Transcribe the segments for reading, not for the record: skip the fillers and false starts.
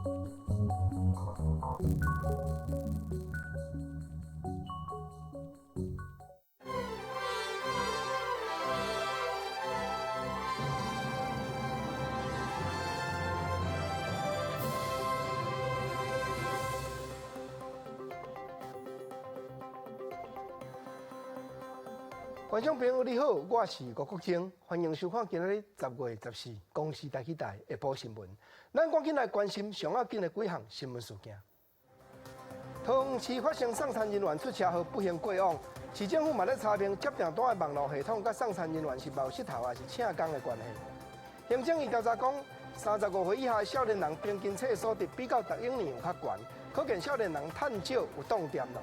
觀眾朋友你好，我是吳國清，歡迎收看今仔日10月14公視台語台下晡新聞。咱趕緊來關心上要緊的幾項新聞事件。桃園市發生送餐人員出車禍不幸過往，市政府嘛咧查明接訂單的網路系統佮送餐人員是冒失頭抑是請工的關係。行政院調查講，35歲以下的少年人平均冊所得比較逐永年有較懸，可見少年人趁少有當店咯。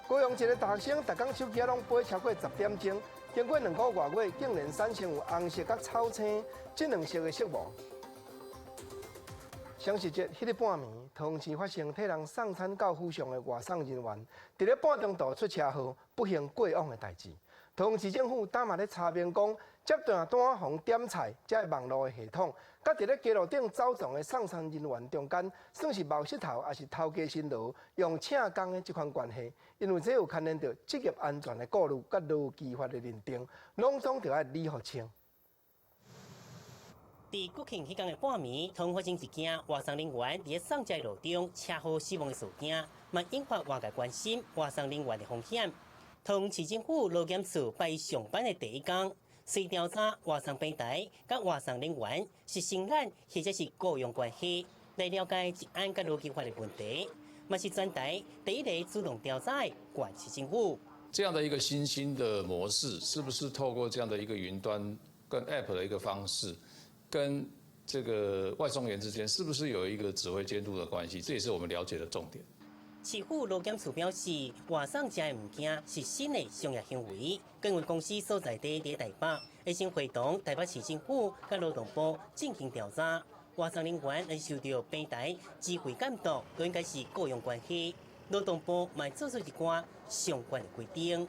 高雄一个大學生，逐工手機攏飛超過10點鐘，經過2個外月，竟然產生有紅色佮草青這兩色的色毛。雙十節彼个半暝，桃園市發生替人送餐到府上的外送人員，佇咧半中途出車禍，不幸過往的代誌。桃園市政府今嘛咧查明講，接訂單予點菜這个網路的系統，佮佇咧街路頂走動的送餐人員中間，算是冒失頭抑是頭家辛勞用請工的這款關係，因為這有牽連著職業安全的顧慮佮勞基法的認定，攏總著愛理予清。佇國慶彼工的半暝，桃園發生一件外送人員佇咧送食的路中車禍死亡的事件，嘛引發外界關心外送人員的風險。桃園市政府勞檢處拜一上班的第一工，隨調查外送平台佮外送人員是承攬或者是僱傭關係，來了解職安佮勞基法的問題，嘛是全台第一个主動調查的縣市政府。這樣的一個新興的模式，是不是透過這樣的一個雲端跟 App 的一個方式，跟這個外送員之間是不是有一個指揮監督的關係？這也是我們了解的重點。市府勞檢處表示，外送食的物件是新的商業行為，根據公司所在地佇台北，會先會同台北市政府佮勞動部進行調查。外送人員若是受著平台指揮監督，都應該是僱傭關係。勞動部嘛做出一寡相關的規定。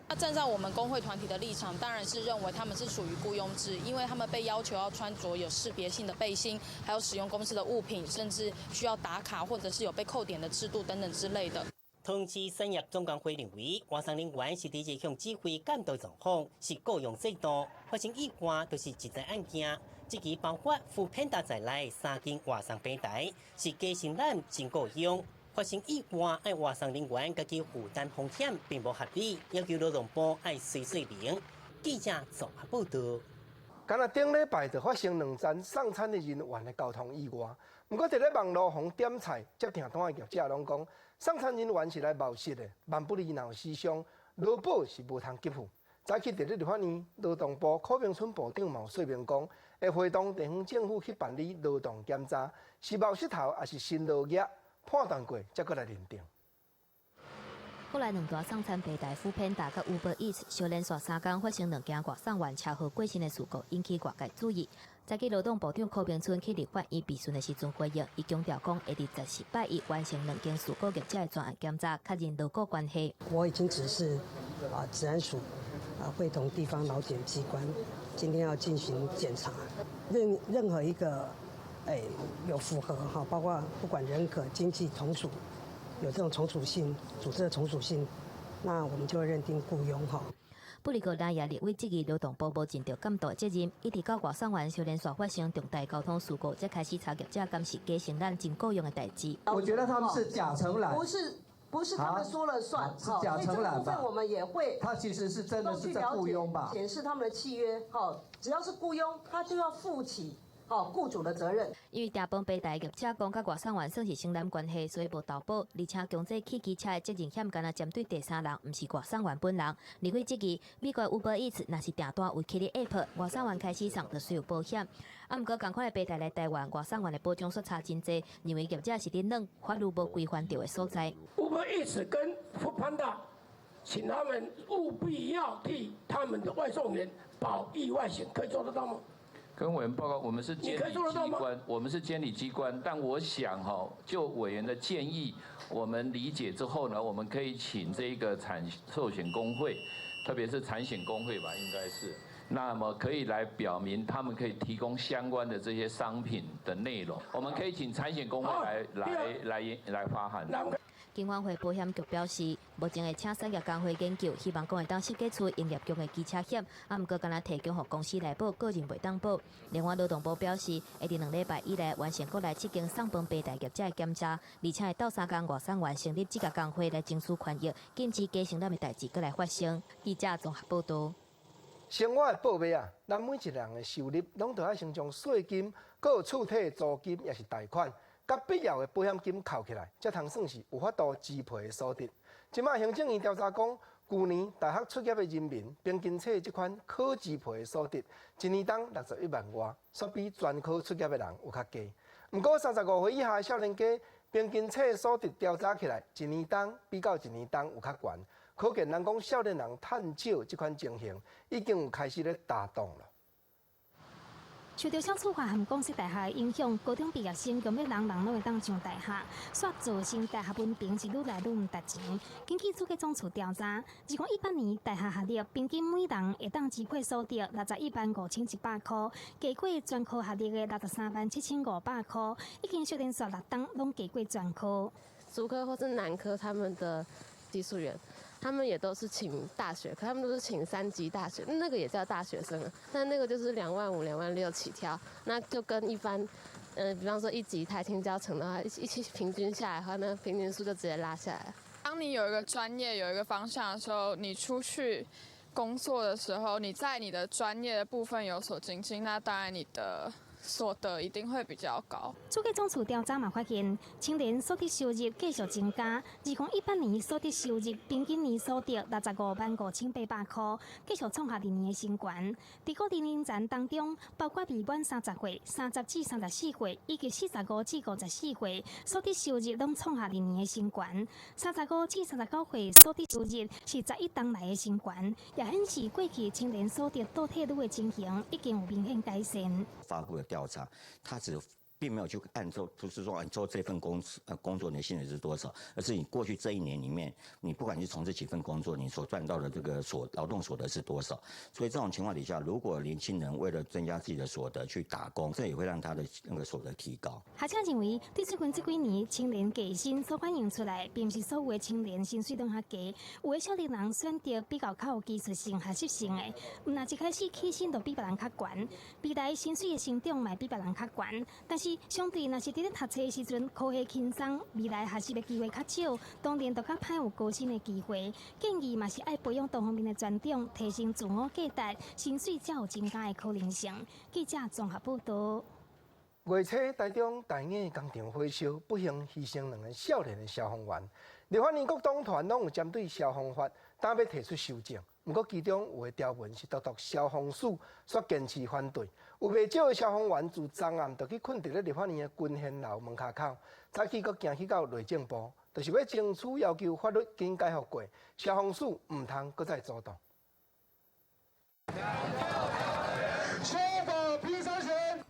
那站在我們工會團體的立場，當然是認為他們是屬於僱傭制，因為他們被要求要穿着有識別性的背心，還有使用公司的物品，甚至需要打卡或者是有被扣點的制度等等之類的。桃園市產業總工會認為，外送人員是佇這項指揮監督狀況，是僱傭制度，發生意外就是職災案件。這期包括 foodpanda 在內三間外送平台是加薪攬真僱傭。發生意外，愛外送人員家己負擔風險，並無合理，要求勞動部愛隨說明。記者綜合報導。敢若頂禮拜就發生兩宗送餐的人員的交通意外，毋過佇咧網路予點菜接訂單的業者攏講，送餐人員是來冒失的，萬不利若有死傷，勞保是無通給付。早起佇咧立法院，勞動部柯銘春部長嘛有說明講，會會同地方政府去辦理勞動檢查，是冒失頭抑是辛勞額？判斷過，才閣來認定。國內兩大送餐平台 foodpanda 佮 Uber Eats，相連續三工發生兩件外送員車禍過身的事故，引起外界注意。早起勞動部長柯銘春去立法院備詢的時陣回應，伊強調講會佇14拜一完成兩件事故業者的專案檢查，確認勞雇關係。我已經指示啊，職安署啊，會同地方勞檢機關，今天要進行檢查，任何一個。欸，有符合哈，包括不管人格、經濟從屬，有這種從屬性、組織的從屬性，那我們就會認定僱傭哈。不過林也立委質疑勞動部無盡著監督責任，一直到外送員相連續發生重大交通事故，才開始查業者敢是假承攬真僱傭的代誌。我覺得他們是假承攬，不是不是他們說了算，是假承攬吧？我們也會，他其實是真的是在僱傭吧？檢視他們的契約，哈，只要是僱傭，他就要負起。好，僱主的責任。因為訂飯平台業者講，佮外送員算是承攬關係，所以無投保，而且強制汽機車的責任險，干焦針對第三人，毋是外送員本人。立委質疑，美國 Uber Eats 若是訂單有起佇 App，外送員開始送就需有保險。啊，毋過仝款的平台來台灣，外送員的保障煞差真濟，認為業者是佇耍法律無規範著的所在。 Uber Eats 跟 foodpanda，請他們務必要替他們的外送員保意外險，可以做得到嗎？跟委員報告，我們是監理機關，我們是監理機關，但我想哈，就委員的建議，我們理解之後呢，我們可以請這個產壽險公會，特別是產險公會吧，應該是那麼可以來表明他們可以提供相關的這些商品的內容。我們可以請產險公會來來來來發函。金管會保險局表示，目前會請產業工會研究，希望講會當設計出營業用的機車險，啊，毋過干焦提供予公司來保，個人袂當保。另外，勞動部表示，會佇2禮拜以內完成國內七間送飯平台業者的檢查，而且會鬥相共外送員成立這個工會來爭取權益，禁止假承攬的代誌閣來發生。記者綜合報導。生活的報備啊，咱每一個人的收入，攏著愛先將稅金、閣有厝體租金，抑是貸款，佮必要的保險金扣起來，才通算是有法度支配的所得。這擺行政院調查講，舊年大學卒業的人民平均冊這款可支配的所得，一年當61萬外，煞比專科卒業的人有較低。毋過35歲以下的少年家平均冊所得調查起來，一年當比較一年當有較懸。可見人講少年人趁少這款情形已經有開始咧打動了。受著少子化和公立大學的影響，高中畢業生強欲人人攏會當上大學，煞造成大學文憑是愈來愈毋值錢。根據主計總處調查，2018年大學學歷平均每人會當支配所得615,100箍，低過專科學歷的637,500箍，已經連續六冬攏低過專科。竹科或是南科他們的技術員，他們也都是請大學，可他們都是請三級大學，那個也叫大學生啊。但那個就是2萬5、2萬6起跳，那就跟一般，比方說一級台清交成的話，一起平均下來的話，那平均數就直接拉下來。當你有一個專業、有一個方向的時候，你出去工作的時候，你在你的專業的部分有所精進，那當然你的所得一定會比較高。主計總處調查嘛發現，青年所得收入繼續增加。2018年所得收入平均年所得655,800箍，繼續創下歷年的新高。佇各年齡層當中，包括未滿30歲、30至34歲以及45至54歲，所得收入攏創下歷年的新高。35至39歲所得收入是11冬來的新高，也顯示過去青年所得倒退嚕的情形已經有明顯改善。發布的調查，他只並沒有去按照，不是說你做這份工作你的薪水是多少，而是你過去這一年裡面，你不管你從事幾份工作，你所賺到的這個勞動所得是多少。所以這種情況底下，如果年輕人為了增加自己的所得去打工，這也會讓他的那個所得提高。學者認為，對最近這幾年青年加薪所反映出來，並毋是所有的青年薪水攏較低，有的少年人選擇比較較有技術性、學習性的，毋若一開始起薪就比別人較懸，未來薪水的成長嘛比別人較懸，但是相對若是佇咧讀冊的時陣，科系輕鬆，未來學習的機會較少，當然就較歹有高薪的機會。建議嘛是愛培養多方面的專長，提升自我價值，薪水才有增加的可能性。記者綜合報導。月初，台中大雅工廠火燒，不幸犧牲兩个少年的消防員。立法院各黨團攏有針對消防法，打欲提出修正。毋過其中有的條文是獨獨消防署煞堅持反對。有袂少的消防員自昨暗就去睏佇咧立法院的軍銜樓門跤口，早起閣行去到內政部，就是欲爭取要求法律緊解放過，消防署毋通閣再阻擋。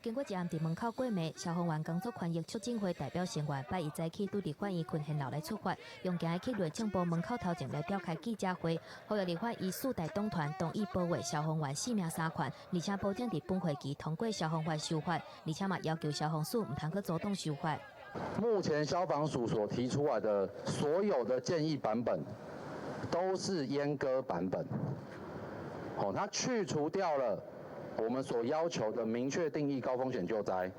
經過一暗佇門口過暝，消防員工作權益促進會代表成員拜一早起拄立法院群賢樓來出發，用行去內政部門口頭前來召開記者會，呼籲立法院四大黨團同意保衛消防員性命三權，而且保證佇本會期通過消防法修法，而且嘛要求消防署毋通閣阻擋修法。目前消防署所提出來的所有的建議版本，都是閹割版本，哦，它去除掉了我們所要求的明確定義高風險救災。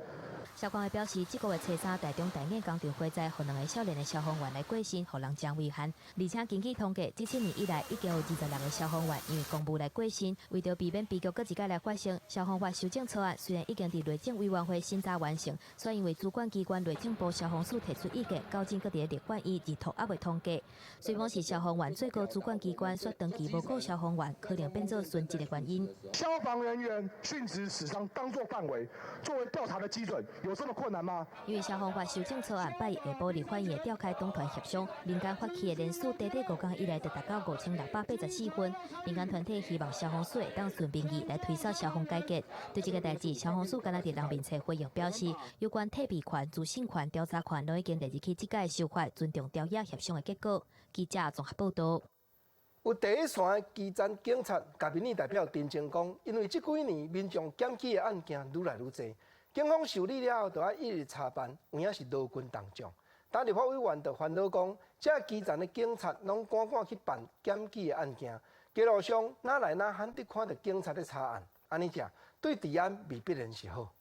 消防會表示，這個月初三，台中大雅工廠火災，予兩个少年的消防員來過身，予人真遺憾。而且根據統計，這7年以來，已經有26个消防員因為公務來過身。為著避免悲劇閣一擺來發生，消防法修正草案雖然已經佇內政委員會審查完成，卻因為主管機關內政部消防署提出意見，到今閣佇咧立法院日拖猶未通過。雖講是消防員最高主管機關，卻長期無顧消防員，可能變做殉職的原因。消防人員殉職死傷當作範圍，作為調查的基準。有這麼困難嗎？因為消防法修正草案拜一下晡立法院召開黨團協商，民間發起的連署短短5天以來就達到5684份。民間團體希望消防署會當順民意來推動消防改革。對這个代誌，消防署敢若佇人面冊回應表示，有關退備權、資訊權、調查權，攏已經列入去這屆修法，尊重條約協商的結果。記者綜合報導。有第一線的基層警察佮民意代表陳情講，因為這幾年民眾檢舉的案件愈來愈濟，警方受理了後，就愛一一查辦，有影是勞軍重重。但立法委員就煩惱講，這基層的警察攏趕趕去辦檢舉的案件，街路上哪來哪罕得看著警察咧查案，按呢講對治安未必然是好。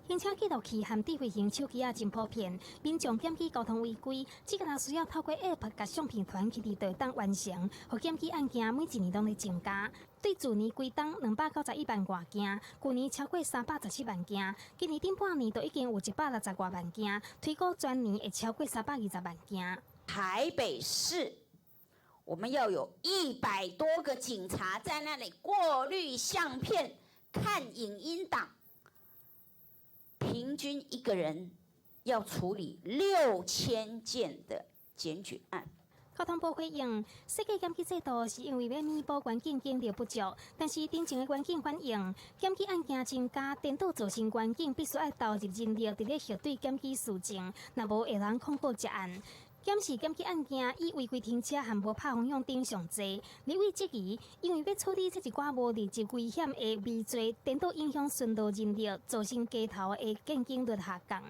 行車記錄器和智慧型手機仔真普遍，民眾檢舉交通違規，只若需要透過 App 共相片傳起佇就會當完成，予檢舉案件每一年攏咧增加。對去年規冬291萬外件，舊年超過317萬件，今年頂半年就已經有160外萬件，推估全年會超過320萬件。台北市，我們要有100多個警察在那裡過濾相片、看影音檔。平均一個人要處理6000件的檢舉案。交通部回應，設計檢舉制度是因為欲彌補員警警力不足，但是陳情的員警反映，檢舉案件增加，顛倒造成員警必須愛投入人力佇咧核對檢舉事證，若無會人控告這案。檢視檢舉案件以違規停車和無拍方向燈上濟，立委質疑，因為欲處理這一寡無實質危險的微罪，顛倒影響巡邏人力，造成街頭的見警率下降。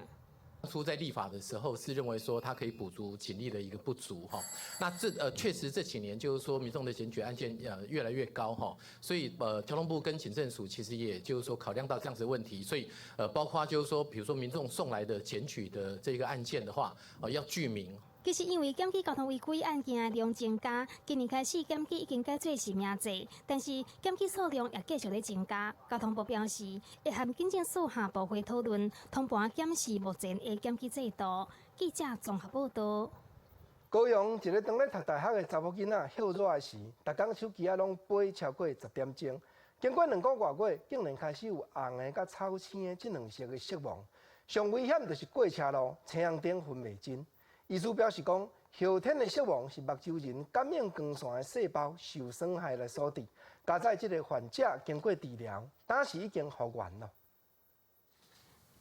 當初在立法的時候是認為說它可以補足警力的一個不足哈，那這確實這幾年就是說民眾的檢舉案件越來越高哈，所以交通部跟警政署其實也就是說考量到這樣子的問題，所以包括就是說，比如說民眾送來的檢舉的這個案件的話，要具名。其實因為檢舉交通違規案件的量增加，今年開始檢舉已經改做實名制，但是檢舉數量也繼續咧增加。交通部表示，會和警政署下部會討論，通盤檢視目前的檢舉制度。記者綜合報導。高雄一个當咧讀大學的查某囡仔歇熱的時，逐工手機仔攏飛超過10點鐘。經過2個外月，竟然開始有紅的佮草青的這兩色的色盲。上危險就是過車路，青紅燈分袂真。醫師表示講，後天的色盲是目睭仁感應光線的細胞受損害來所致。佳哉這个患者經過治療，當時已經復原了。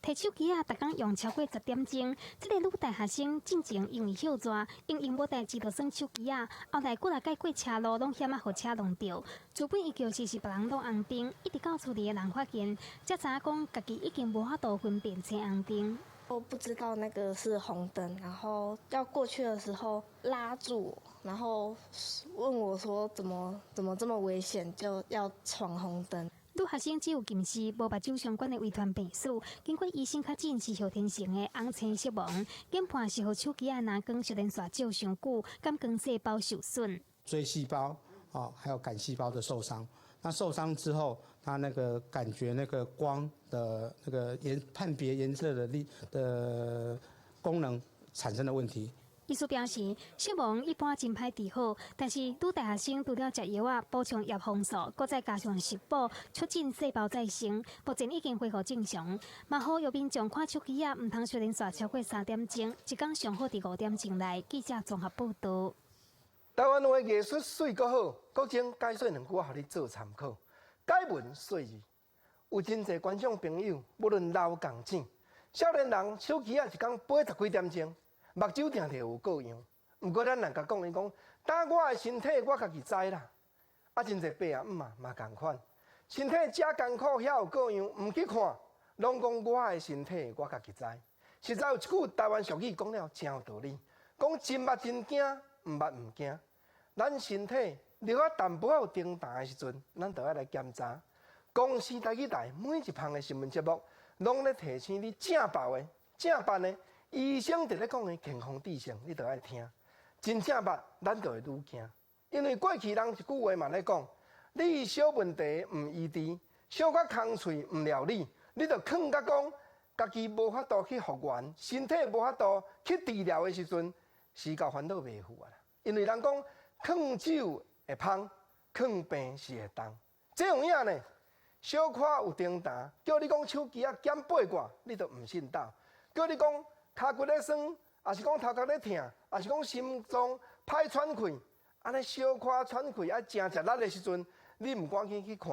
提手機仔，逐工用超過10點鐘。這个女大學生進前因為歇熱，閒閒無代誌就耍手機仔，後來幾若擺過車路攏險仔予車撞著。原本伊就是是別人攏紅燈，一直到厝裡的人發現，才知影講家己已經無法度分辨青紅燈。我不知道那個是紅燈，然後要過去的時候拉住我，然後問我說怎麼這麼危險，就要闖紅燈。女學生只有近視，無目睭相關的遺傳病史。經過醫生確診是後天性的紅青色盲，研判是予手機仔藍光小連續照傷久，感光細胞受損。錐細胞啊，還有桿細胞的受傷。那受傷之後，他那個感覺那個光的那個顏判別顏色的力的功能產生了問題。醫師表示，色盲一般真歹治好，但是女大學生除了食藥仔補充葉黃素，閣再加上食補，促進細胞再生，目前已經恢復正常。嘛呼籲民眾看手機仔，毋通小連續超過3點鐘，一工上好佇5點鐘內。記者綜合報導。台灣話藝術媠閣好，國政解說兩句仔，予你做參考。解文說字，有真濟觀眾朋友，無論老仝淺，少年人手機仔一工飛十幾點鐘，目睭定定有過樣。毋過咱人共講，伊講，當我的身體我家己知啦。啊，真濟爸仔姆嘛嘛仝款，身體遮艱苦遐有過樣，毋去看，攏講我的身體我家己知。實在有一句台灣俗語講了誠有道理，講真捌真驚，毋捌毋驚。咱身體如果淡薄仔有重擔的時陣，咱就愛來檢查。公視台語台每一項的新聞節目，攏咧提醒你正報的、正辦的，醫生佇咧講的健康知識，你就愛聽。真正捌，咱就會愈驚。因為過去人一句話嘛咧講：你小問題毋醫治，小可空喙毋料理，你就囥甲講，家己無法度去復原，身體無法度去治療的時陣，時到煩惱袂赴啊！因為人講，囥酒會芳，囥病是會重。這有影呢？小可有重擔，叫你講手機仔減八卦，你都毋信斗；叫你講跤骨咧酸，抑是講頭殼咧疼，抑是講心臟歹喘氣，按呢小可喘氣愛誠食力的時陣，你毋趕緊去看，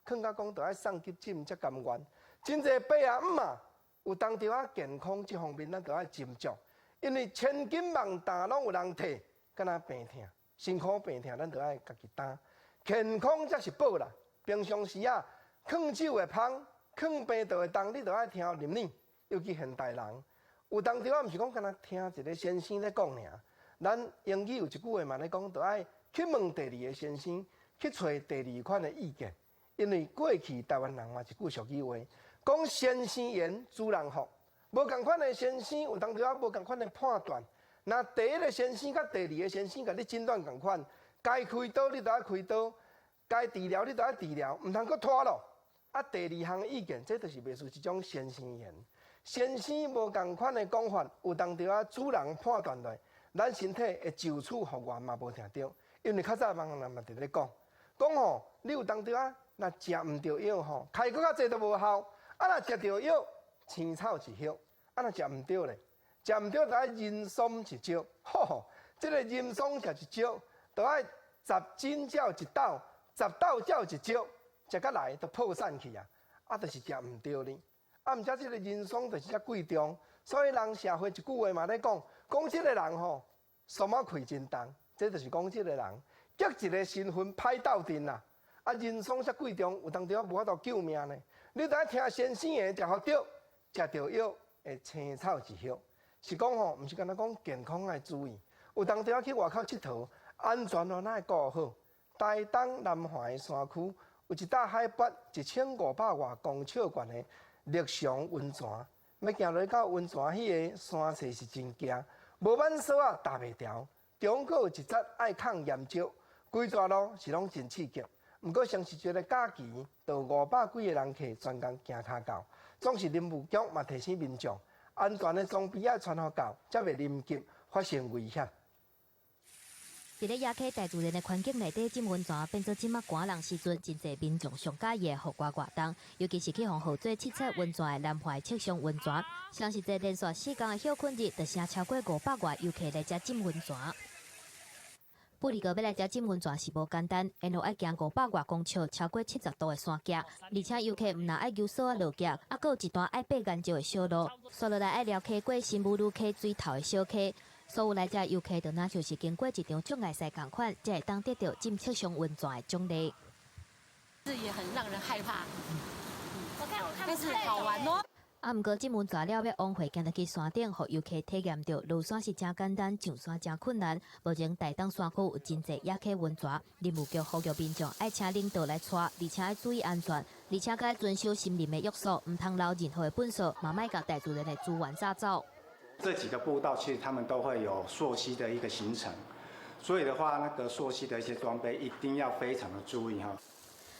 囥甲講著愛送急診才甘願。真濟爸仔姆啊，有當著仔健康這方面，咱著愛斟酌，因為千金萬擔攏有人替，敢若病疼。辛苦病痛，咱著愛家己擔。健康才是寶啦。平常時啊，勸酒會芳，勸病就會重，你著愛聽啉呢。尤其現代人，有當時仔毋是講干焦聽一个先生咧講爾。咱英語有一句話嘛咧講，著愛去問第二个先生，去揣第二款的意見。因為過去台灣人嘛一句俗語話，講先生言主人福。無仝款的先生有當時仔無仝款的判斷。若第一个先生佮第二个先生共你診斷仝款，該開刀你著愛開刀，該治療你著愛治療，毋通閣拖囉。啊，第二項的意見，這就是袂輸這種先生言。先生無仝款的講法，有當時仔主人判斷落，咱身體會就此復原嘛無定著。因為較早人嘛佇咧講，講吼，你有當時仔若食毋著藥吼，開閣較濟都無效。啊，若食著藥，青草一葉；啊，若食毋著咧，食毋著就愛人參一招。吼吼，這个人參食一招，就愛十斤鳥一斗，十斗鳥一招，食甲來就破產去啊！啊，就是食毋著呢。啊，毋知這个人參就是遮貴重，所以人社會一句話嘛咧講，講這个人吼，雙仔氣真重，這就是講這个人激一个身份歹鬥陣啦。啊，人參遮貴重，有當時仔無法度救命呢。你著愛聽先生的，食予著，食著藥會青草一葉。是講吼，毋是干焦講健康愛注意，有當時仔去外口𨑨迌，安全哦，哪會顧好？台東南橫的山區有一搭海拔1500外公尺懸的綠松溫泉，欲行落到溫泉彼个山勢是真驚，無挽索仔踏袂牢，中閣有一節愛崁岩石，規逝路是攏真刺激。毋過，上是一个假期，就500幾个人客專工行跤到，總是林務局嘛提醒民眾，安全的裝備愛穿予夠，才袂臨急發生危險。佇咧野溪大自然的環境內底浸溫泉，變做這馬寒人時陣，真濟民眾上佮意的戶外活動，尤其是去予號做七彩溫泉的南橫赤松溫泉，上實際連續4工的歇睏日，就成超過500外遊客來遮浸溫泉。不過欲來遮浸溫泉是無簡單，沿路愛行500外公尺，超過70度的山徑，而且遊客毋但愛揪索仔落徑，猶閣有一段愛爬岩石的小路，紲落來愛繞溪過新武女溪水頭的小溪。所有來遮遊客，就若像是經過一場障礙賽仝款，才會當得著浸赤松溫泉的獎勵。這也很讓人害怕，我看我看，但是好玩哦。啊，毋過浸溫泉了欲往回行入去山頂，予遊客體驗著落山是誠簡單，上山誠困難。目前台東山區有真濟野溪溫泉，林務局呼籲民眾愛請領導來帶，而且愛注意安全，而且閣愛遵守森林的約束，毋通留任何的糞埽，嘛莫共大自然的資源炸走。這幾個步道其實他們都會有溯溪的一個行程，所以的話，那個溯溪的一些裝備一定要非常的注意哈。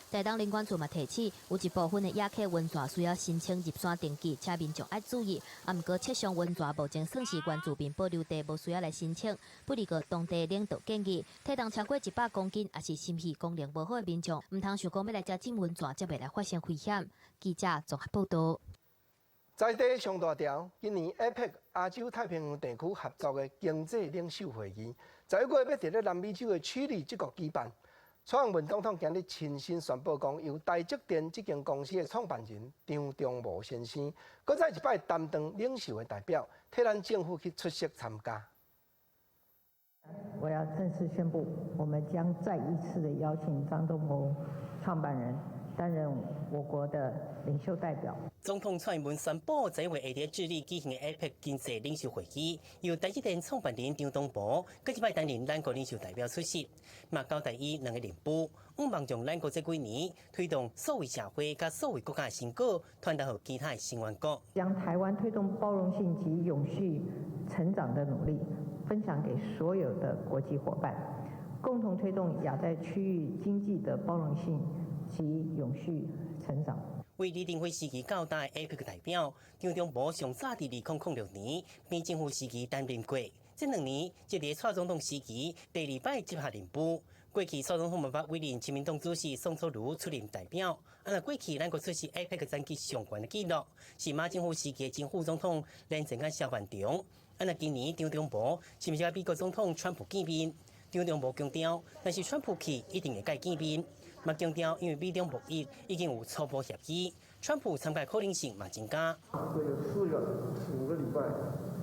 台東林管處嘛提醒，有一部分的野溪溫泉需要申請入山登記，請民眾愛注意。啊，毋過赤松溫泉目前算是原住民保留地，無需要來申請。不過當地領導建議，體重超過100公斤，抑是心肺功能無好的民眾，毋通想講欲來遮浸溫泉，才袂來發生危險。記者綜合報導。在地上大條，今年 APEC 亞洲太平洋地區合作的經濟領袖會議，11月欲佇咧南美洲的智利這國舉辦。蔡英文總統今日親身宣布講，由台積電這間公司的創辦人張忠謀先生，閣再一擺擔當領袖的代表，替咱政府去出席參加。我要正式宣布，我們將再一次的邀請張忠謀創辦人擔任我國的領袖代表。總統蔡英文宣布，這位會佇智利舉行的 APEC 經濟領袖會議，由台積電創辦人張忠謀閣一擺擔任咱國領袖代表出席，嘛交代伊兩个任務，向望將咱國這幾年推動數位社會佮數位國家的成果，傳達予其他的成員國。將台灣推動包容性及永續成長的努力，分享給所有的國際夥伴，共同推動亞太區域經濟的包容性及永續成長。為李登輝時期到大的 APEC 代表，張忠謀上早佇2006年扁政府時期擔任過，這2年則佇蔡總統時期第二擺執行任務。過去蔡總統嘛捌委任親民黨主席宋楚瑜出任代表，啊若過去咱國出席 APEC 層級上懸的紀錄，是馬政府時期的前副總統連戰佮蕭萬長。啊若今年張忠謀是毋是佮美國總統川普見面？張忠謀強調，若是川普去，一定會共伊見面。嘛強調，因為美中貿易已經有初步協議，川普參加可能性嘛增加。這個4個5個禮拜，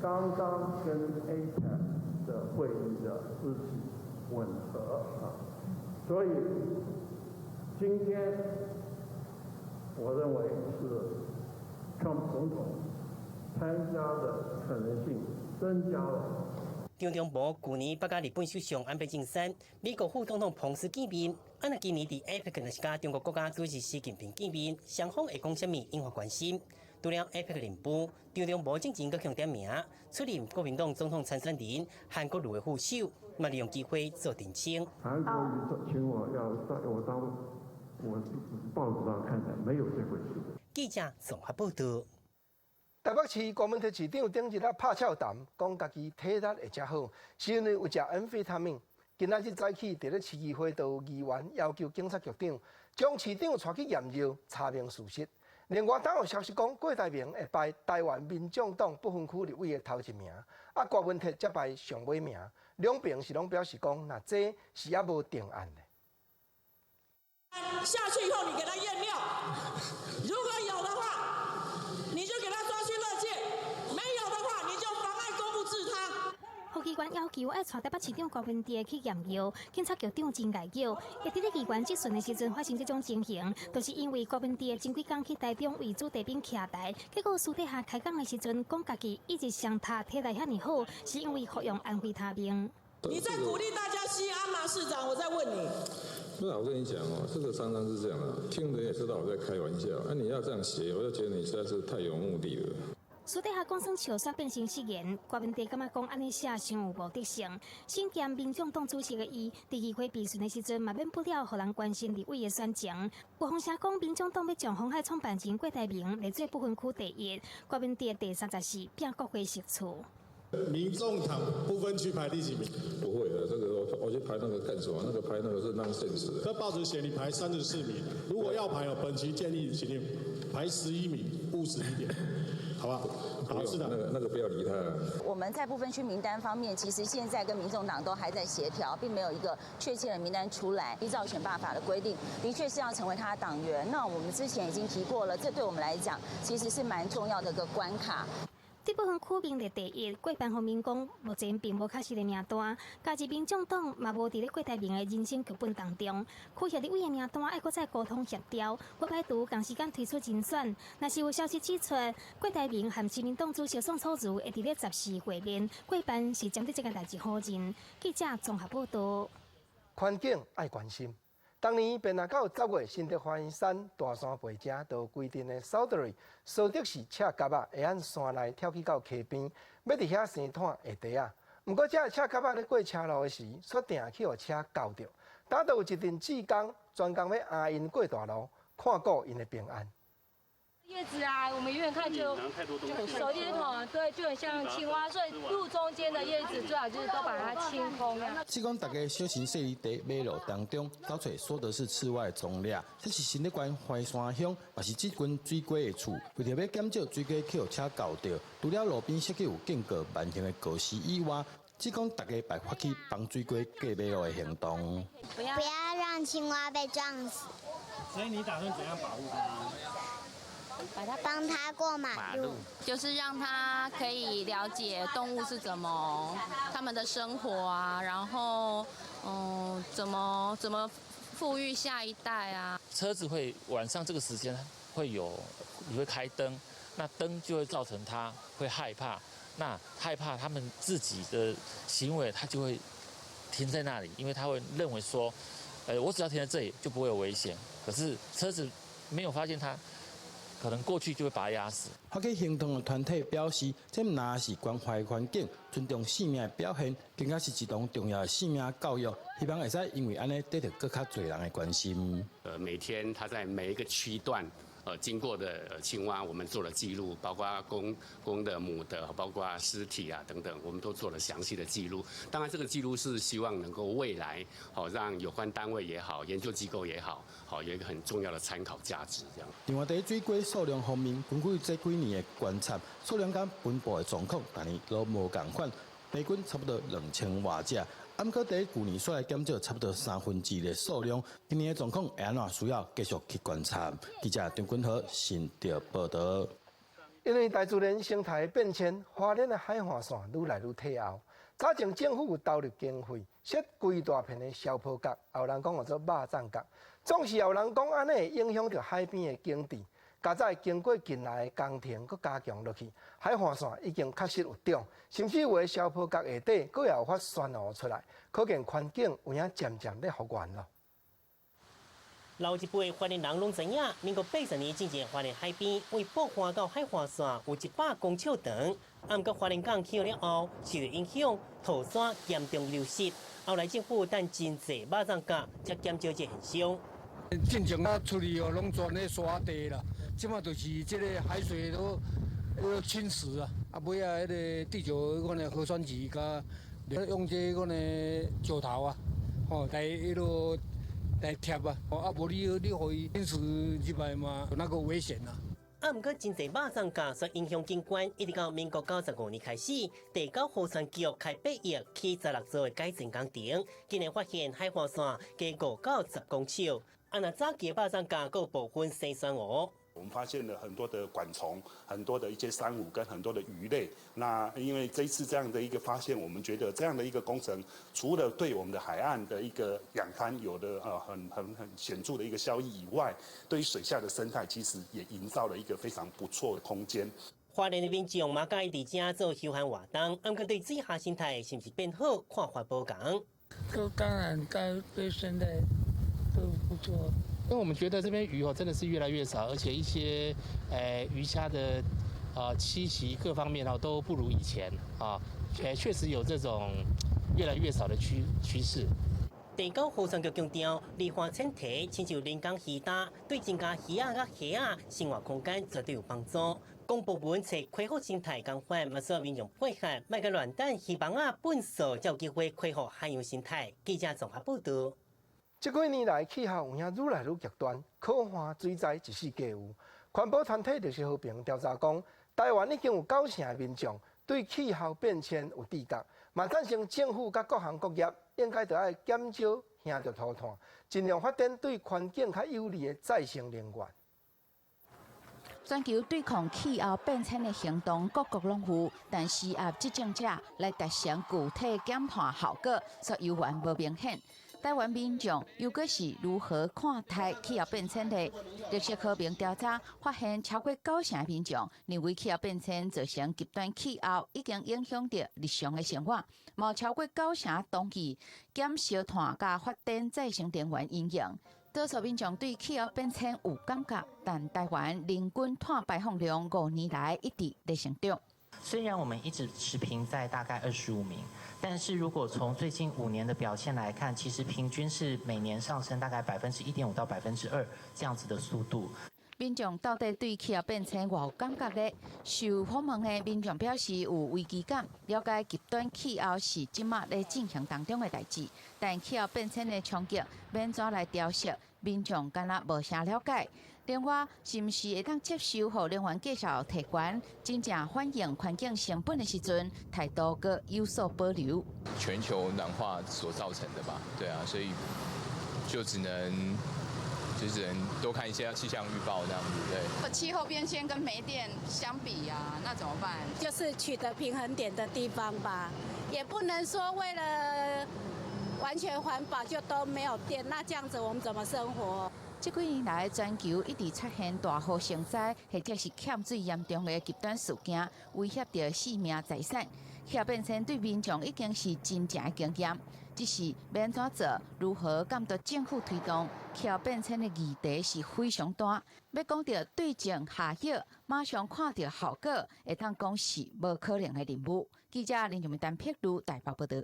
剛剛跟 APEC 的會議的日期吻合啊，所以今天我認為是川普總統參加的可能性增加了。張忠謀舊年捌佮日本首相安倍晉三、美國副總統彭斯見面，啊，若今年佇 APEC 若是佮中國國家主席習近平見面，雙方會講啥物引發關心。除了 APEC 任務，張忠謀進前閣予點名出任國民黨總統參選人韓國瑜的副手，嘛利用機會做澄清。韓國瑜請我要我當，我報紙上看的沒有這回事。記者綜合報道。台北市郭文鐵市長頂日仔拍俏談，講家己體力會遮好，是因為有食安非他命。今仔日早起，佇咧市議會就有議員要求警察局長將市長帶去驗尿查明事實。另外，當有消息講郭台銘會排台灣民眾黨不分區立委的頭一名，啊，郭文鐵則排上尾名，兩邊是攏表示講，若這是猶無定案的。下去以後，你給他驗尿，如果有的話，你就給他抓去勒戒；沒有的話，你就妨礙公務治他。予議員要求愛帶台北市長郭文鐵去驗尿，警察局長真𠢕叫。佇咧議員質詢的時陣發生這種情形，就是因為郭文鐵前幾工去台中為子弟兵徛台，結果私底下開講的時陣講家己一直雙塔體力遐爾好，是因為服用安非他命。你在鼓勵大家吸安嗎，市長？我在問你。不是，我跟你講哦，這個常常是這樣的，聽的也知道我在開玩笑。那你要這樣寫，我就覺得你實在是太有目的了。私底下講耍笑，煞變成失言。郭文鐵感覺講按呢寫傷有目的性。身兼民眾黨主席的伊，佇議會備詢的時陣，嘛免不了予人關心立委的選情。有風聲講，民眾黨欲將鴻海創辦人郭台銘列做不分區第一，郭文鐵第34，拼國會席次。民眾黨不分區排第幾名？不會的，這個我去排那個幹什麼？那個排那個是 nonsense。那報紙寫你排34名，如果要排哦，本期建議請你排11名，務實一點，好不好？好，是的，那個不要理他。我們在不分區名單方面，其實現在跟民眾黨都還在協調，並沒有一個確切的名單出來。依照選罷法的規定，的確是要成為他的黨員。那我們之前已經提過了，這對我們來講其實是蠻重要的一個關卡。這不分區名列第一，過班方面講，目前並無確實的名單。加之民眾黨嘛無佇咧郭台銘的人選劇本當中，區協立委的名單愛閣再溝通協調，無排除仝時間推出人選。若是有消息指出，郭台銘和親民黨主席宋楚瑜會佇咧14會面，過班是針對這個代誌否認。記者綜合報道。環境愛關心。當年變啊到10月，新竹華園山大山背遮就規定的掃地，蘇德是赤蛤仔會按山內跳去到溪邊，欲佇遐生湠下地仔。毋過，這个赤蛤仔咧過車路的時，煞定去予車轎著。當就有一陣志工專工欲押𪜶過大路，看顧𪜶的平安。葉子啊，我們遠遠看就手電筒，對，就很像青蛙，所以路中間的葉子最好就是都把它清空。志工大家小心細膩佇馬路當中，找揣蘇德氏赤蛙的蹤跡。這是新竹縣淮山鄉，嘛是這群水雞的厝。為著欲減少水雞去予車轎著，除了路邊設計有間隔慢行的告示以外，志工大家會發起幫水雞過馬路的行動。不要讓青蛙被撞死。所以你打算怎樣保護它？幫他過馬路，就是讓他可以了解動物是怎麼他們的生活啊，然後怎麼復育下一代啊。車子會晚上這個時間會有，你會開燈，那燈就會造成他會害怕，那害怕他們自己的行為，他就會停在那裡，因為他會認為說，我只要停在這裡就不會有危險。可是車子沒有發現他。可能過去就會把它壓死。發起行動的團體表示，這毋但是關懷環境、尊重生命的表現，更加是一堂重要的生命教育。希望會使因為按呢得著閣較濟人的關心。每天他在每一個區段，經過的青蛙，我們做了記錄，包括公的、母的，包括屍體啊等等，我們都做了詳細的記錄。當然，這個記錄是希望能夠未來，好讓有關單位也好，研究機構也好，好有一個很重要的參考價值。這樣。另外，佇水雞數量方面，根據這幾年的觀察，數量佮分布的狀況，逐年攏無仝款，平均差不多2000外隻。毋過佇舊年煞來減少差不多1/3的數量，今年的狀況會按怎需要繼續去觀察。記者張君和新竹報道。因為大自然生態變遷，花蓮的海岸線愈來愈退後。早前政府有投入經費設規大片的消波角，也有人講號做肉粽角，總是有人講按呢會影響著海邊的景致。佳哉經過近來的工程，閣加強落去，海岸線已經確實有長，甚至有的消波角下底，閣也有發珊瑚出來，可見環境有影漸漸咧復原咯。老一輩花蓮人攏知影，民國80年進前花蓮海邊為寶岸到海岸線有100公尺長，啊，毋過花蓮港起了後，受影響，土沙嚴重流失。後來政府等真濟肉粽角，才減少這現象。進前啊出去哦，攏全咧沙地啦，這馬就是這個海水都侵蝕啊，啊尾仔彼个地球款的核酸劑佮用這款的石頭啊，吼來彼落來貼啊，啊無你予伊侵蝕入來嘛，有那個危險啊。啊，毋過真濟肉粽角所影響景觀，一直到民國95年開始，地九河川局開8億起16座的改善工程，今年發現海岸線加5到10公尺。啊，若早期肉粽角閣有部分生珊瑚。我們發現了很多的管蟲、很多的一些珊瑚跟很多的魚類。那因為這一次這樣的一個發現，我們覺得這樣的一個工程，除了對我們的海岸的一個養灘有的很顯著的一個效益以外，對於水下的生態，其實也營造了一個非常不錯的空間。花蓮的民眾嘛佮意佇遮做休閒活動，毋過對水下生態是毋是變好，看法無仝。都當然，對生態都不錯。因為我們覺得這邊魚哦真的是越來越少，而且一些魚蝦的棲息各方面哦都不如以前啊，確實有這種越來越少的趨勢。地九河川局強調，離岸淺堤親像人工魚礁，對增加魚仔佮蝦仔生活空間絕對有幫助。公部門揣恢復生態共款，嘛需要民眾配合，莫閣亂擲魚網仔糞掃，才有機會恢復海洋生態。記者綜合報道。這幾年來，氣候有影愈來愈極端，洘旱水災一四皆有。環保團體綠色和平調查講，台灣已經有九成的民眾對氣候變遷有知覺，嘛贊成政府佮各行各業應該著愛減少燃著塗炭，盡量發展對環境較有利的再生能源。全球對抗氣候變遷的行動，各國攏有，但需要執政者來達成具體減碳效果，卻猶原無明顯。台灣民眾又閣是如何看待氣候變遷呢？綠色和平調查發現，超過九成民眾認為氣候變遷造成極端氣候，已經影響著日常的生活。嘛超過九成同意減燒炭佮發展再生能源應用。多數民眾對氣候變遷有感覺，但台灣人均碳排放量5年來一直咧成長。雖然我們一直持平在大概25名，但是如果從最近5年的表現來看，其實平均是每年上升大概1.5%到2%這樣子的速度。民眾到底對氣候變遷偌有感覺呢？受訪問的民眾表示有危機感，了解極端氣候是這馬咧進行當中的代誌，但氣候變遷的衝擊欲按怎來調適，民眾敢若無啥了解。另外，是毋是會當接受予能源價數提懸，真正反映環境成本的時陣，態度閣有所保留。全球暖化所造成的吧？對啊，所以就只能。就只能多看一些氣象預報這樣子，對。氣候變遷跟煤電相比啊，那怎麼辦？就是取得平衡點的地方吧，也不能說為了完全環保就都沒有電，那這樣子我們怎麼生活？這幾年來，全球一直出現大雨成災，或者是欠水嚴重的極端事件，威脅著性命財產。氣候變遷對民眾已經是真正的經驗，只是欲按怎做，如何監督政府推動氣候變遷的議題是非常大。欲講著對症下藥，馬上看著效果，會當講是無可能的任務。記者林玉丹撇路台北報道。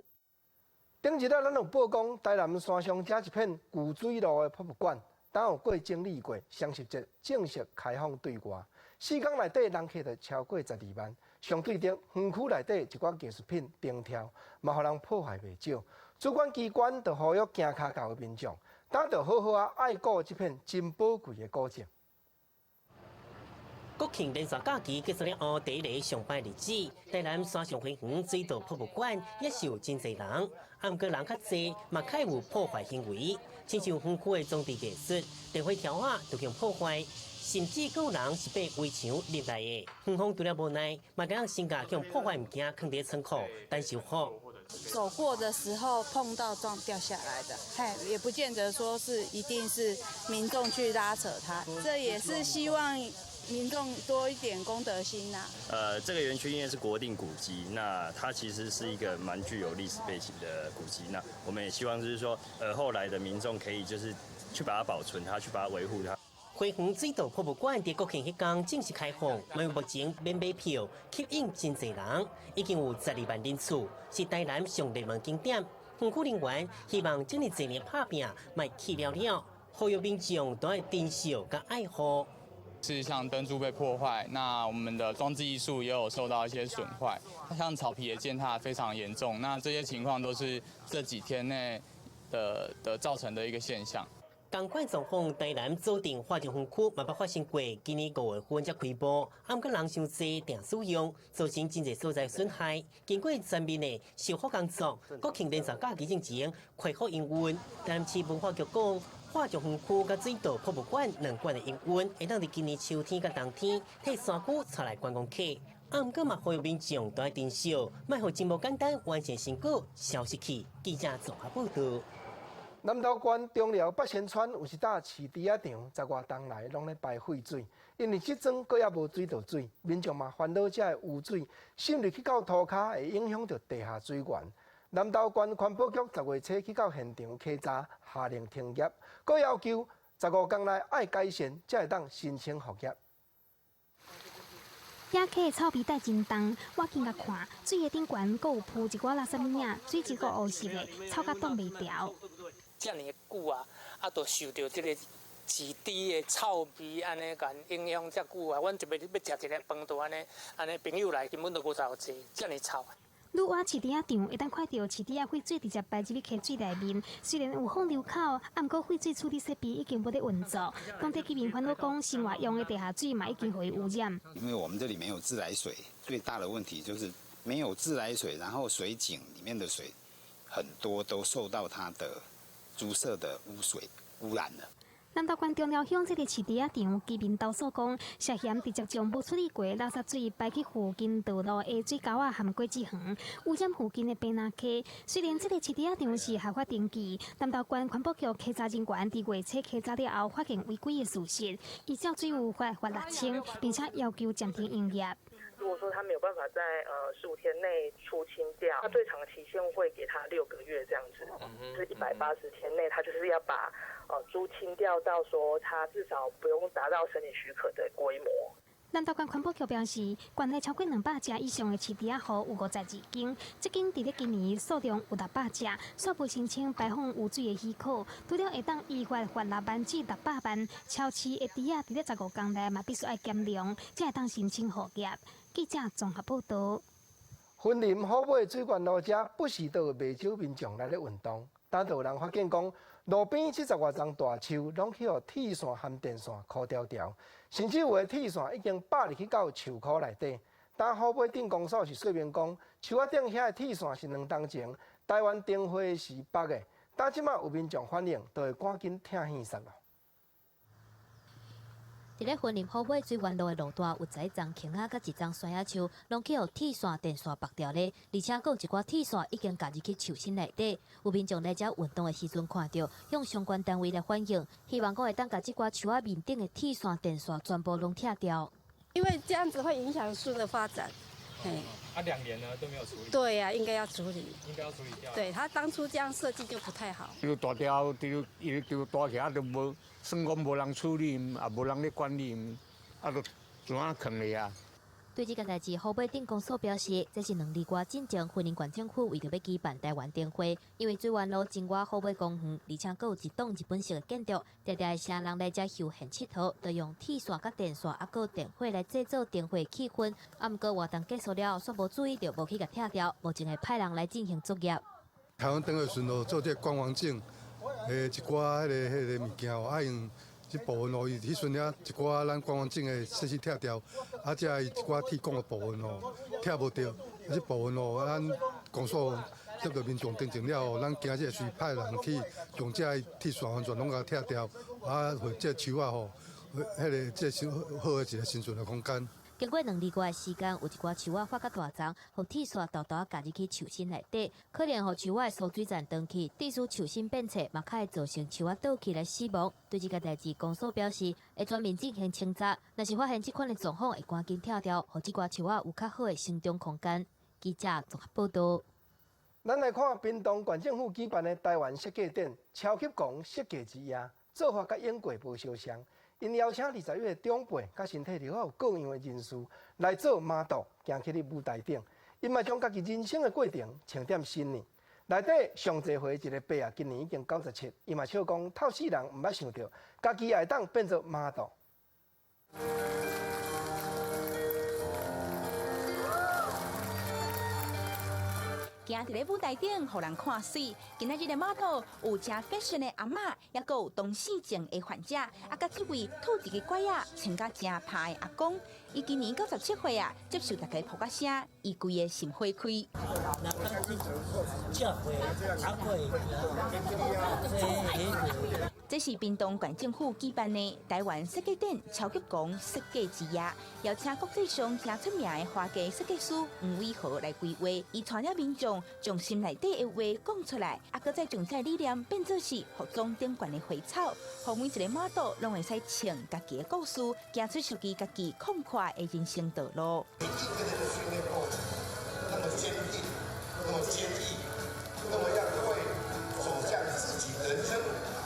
頂日啊，咱有報講，台南山上遮一片舊水路的博物館，當有過整理過，雙十節正式開放對外。4工內底人客就超過12萬，相對的，園區內底一寡藝術品燈柱，嘛予人破壞袂少。主管機關就呼籲行跤夠的民眾，當著好好仔愛顧這片真寶貴的古蹟。國慶連續假期結束了後，第一个上班日子，台南山上花園水道博物館也是有真濟人，啊，毋過人較濟，嘛較有破壞行為，親像園區的裝置藝術、電火柱仔都予破壞，甚至閣有人是爬圍牆入來的。園方除了無奈，嘛共人先共予破壞物件囥佇倉庫等修復。走過的時候碰到撞掉下來的，嘿，也不見得說是一定是民眾去拉扯它，這也是希望民眾多一點公德心吶。這個園區因為是國定古蹟，那它其實是一個蠻具有歷史背景的古蹟。那我們也希望就是說，後來的民眾可以就是去把它保存它，去把它維護它。花園水道博物館佇國慶彼工正式開放，目前免買票，吸引真濟人，已經有12萬人次，是台南上熱門景點。園區人員希望這麼濟年拍拚，莫去了了，呼籲民眾都愛珍惜佮愛護。是像燈柱被破壞，那我們的裝置藝術也有受到一些損壞，像草皮也踐踏非常嚴重，那這些情況都是這幾天內的造成的一個現象。仝款狀況，台南左鎮化石園區嘛捌發生過，今年5月份才開幕，毋過人傷濟，定使用，造成真濟所在損害。經過全面的修復工作，國慶連續假期進前恢復營運。台南市文化局講，化石園區佮水道博物館兩館的營運，會當佇今年秋天佮冬天，替山區帶來觀光客。毋過嘛，呼籲民眾都愛珍惜，莫予真無簡單完成成果消失去。記者綜合報導。南投縣中寮八仙村有一搭飼豬仔場，十外冬來攏咧排廢水，因為這陣閣猶無水道水，民眾嘛煩惱這个污水滲入去到塗跤，會影響著地下水源。南投縣環保局10月初去到現場稽查，下令停業，閣要求15工內愛改善，才會當申請復業。野溪的臭味帶真重，我緊共看，水的頂懸閣有浮一寡垃圾物仔，水質閣烏色的，臭甲擋袂牢。遮爾久啊，啊，都受著這個飼豬的臭味，按呢共影響遮久啊。阮就欲欲食一个飯，都按呢按呢朋友來根本都無頭坐，遮爾臭。女娲飼豬仔場會當看著飼豬仔廢水直接排入去溪水內面，雖然有放流口，毋過廢水處理設備已經無咧運作。當地居民煩惱講，生活用的地下水嘛已經予伊污染。因為我們這裡沒有自來水，最大的問題就是沒有自來水，然後水井裡面的水很多都受到它的豬舍的污水污染了。南投縣中寮鄉這个飼豬仔場，居民投訴講，涉嫌直接將無處理過垃圾水排去附近道路的水溝仔和果子園，污染附近的白拿溪。雖然這个飼豬仔場是合法登記，南投縣環保局稽查人員佇月初稽查了後，發現違規的事實，依照水務法罰6000，並且要求暫停營業。如果說他沒有辦法在15天內出清掉，那最長的期限會給他6個月這樣子，是180天內，他就是要把豬清掉到說他至少不用達到申請許可的規模。南投縣環保局表示，縣內超過200隻以上的飼豬仔戶有52間，這間佇咧今年數量有600隻，煞無申請排放污水的許可，除了會當依法罰6萬至600萬，超飼的豬仔佇咧15工內嘛必須愛減量，才會當申請復業。記者綜合報導。雲林虎尾水源路遮不時都有袂少民眾來咧運動，但就有人發現講，路邊這十外叢大樹攏去予鐵線和電線箍牢牢，甚至有的鐵線已經拔入去到樹箍內底。但虎尾鎮公所是說明講，樹仔頂遐的鐵線是2冬前台灣燈會時縛的，但這馬有民眾反映，就會趕緊拆線煞咯。佇咧雲林虎尾水源路的路段，有11叢芹仔佮一叢山仔樹，攏去予鐵線、電線縛牢咧，而且閣有一寡鐵線已經鉸入去樹身內底。有民眾來遮運動的時陣看著，向相關單位來反映，希望講會當共這寡樹仔面頂的鐵線、電線全部攏拆掉。因為這樣子會影響樹的發展。嘿，啊，2年呢都沒有處理。對呀，應該要處理。應該要處理掉。對，他當初這樣設計就不太好。丟大條，丟伊丟大起來都無，算講無人處理，也無人咧管理，啊，就怎啊囥咧啊。對這個代誌，虎尾鎮公所表示，這是2年外進前，雲林縣政府為著欲舉辦台灣燈會，因為水源路真倚虎尾公園，而且閣有一棟日本式的建築，常常會啥人來遮休閒𨑨迌，就用鐵線佮電線，啊，閣電火來製造燈會氣氛。啊，毋過活動結束了後，煞無注意著，無去共拆掉，目前會派人來進行作業。台灣燈會時陣做這個觀光景的一寡彼个物件哦，啊用這部分哦，伊彼陣遐一寡咱觀光景的設施拆掉，啊，這一寡鐵管的部分哦，拆無著，這部分哦，咱公所接著民眾陳情了後，咱今日隨派人去將這鐵線完全攏共拆掉，啊，予這樹仔吼，彼个這是好的一個生存的空間。经过两个月时间，有一寡树仔发较大丛，予铁线沓沓咬入去树身内底，可能予树仔的输水站断去，致使树身变脆，嘛较会造成树仔倒去来死亡。对这个代誌，公所表示會全面進行清查，若是發現這款的狀況，會趕緊拆掉，予這寡樹仔有較好的生長空間。記者綜合報道。咱來看屏東縣政府舉辦的台灣設計展超級狂設計之夜，做法佮往過無相像。𪜶邀請21个長輩佮身體力好各樣的人士來做 model，行去佇舞台頂。𪜶嘛將家己人生的過程穿點新呢。內底上濟歲一个伯啊，今年已經97，伊嘛笑講透死人毋捌想著，家己也會當變做 model。行佇咧舞台頂，予人看媠。今仔日的碼頭有誠 fashion 的阿嬤，抑閣有唐氏症的患者，啊，佮這位吐一个拐仔，穿甲誠歹的阿公。伊今年97歲啊，接受大家噗仔聲，伊規个心花開。這是屏東縣政府舉辦的台灣設計展超級狂設計之夜，邀請國際上誠出名的花藝設計師黃偉豪來規劃，伊帶領民眾將心內底的話講出來，啊，閣再將這理念變做是服裝頂懸的花草，予每一个 model 攏會使穿家己的故事，行出屬於家己曠闊的人生道路。每一個人的訓練過程，那麼堅定，那麼堅毅，那麼樣會走向自己人生舞台。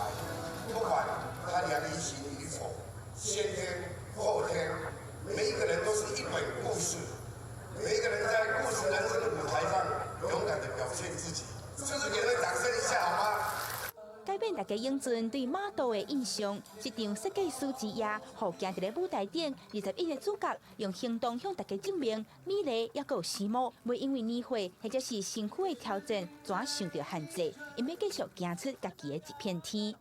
不管他年齡型與否，先天後天，每一個人都是一本故事，每一個人在故事人生的舞台上勇敢地表現自己，是不是給他們掌聲一下好嗎？改變大家永陣對馬道的印象，這場設計師之夜，予行佇咧舞台頂21个主角用行動向大家證明，美麗猶閣有時髦，袂因為年歲或者是身軀的挑戰，怎受著限制，𪜶欲繼續行出家己的一片天。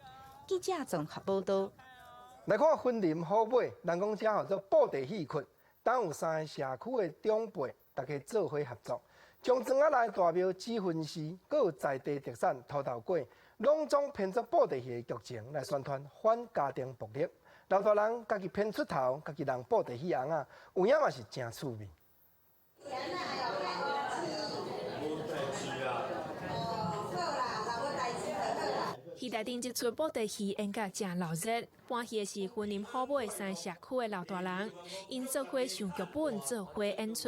記者綜合報道。來看雲林虎尾，人講這號做布袋戲窟，當有三个社區的長輩，大家做伙合作，將莊仔內大廟紙婚寺，閣有在地特產塗頭粿，攏總編做布袋戲的劇情來宣傳反家庭暴力。老大人家己編出頭，家己人布袋戲尪仔，有影嘛是誠趣味。戲台頂這齣布袋戲演甲誠鬧熱，搬戲的是雲林虎尾三社區的老大人，𪜶做伙想劇本，做伙演出。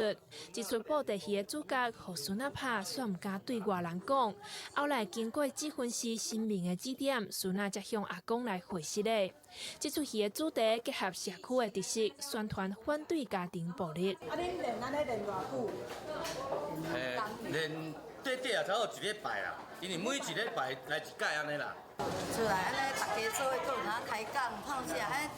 這齣布袋戲的主角，予孫仔拍，煞毋敢對外人講。後來經過指婚師神明的指點，孫仔才向阿公來回實的。這齣戲的主題結合社區的特色，宣傳反對家庭暴力。啊，恁練按呢練偌久？練短短啊，差不多一禮拜啦。因為每一禮拜來一擺按呢啦。厝內按呢，大家做伙閣有通開講、透聲，按呢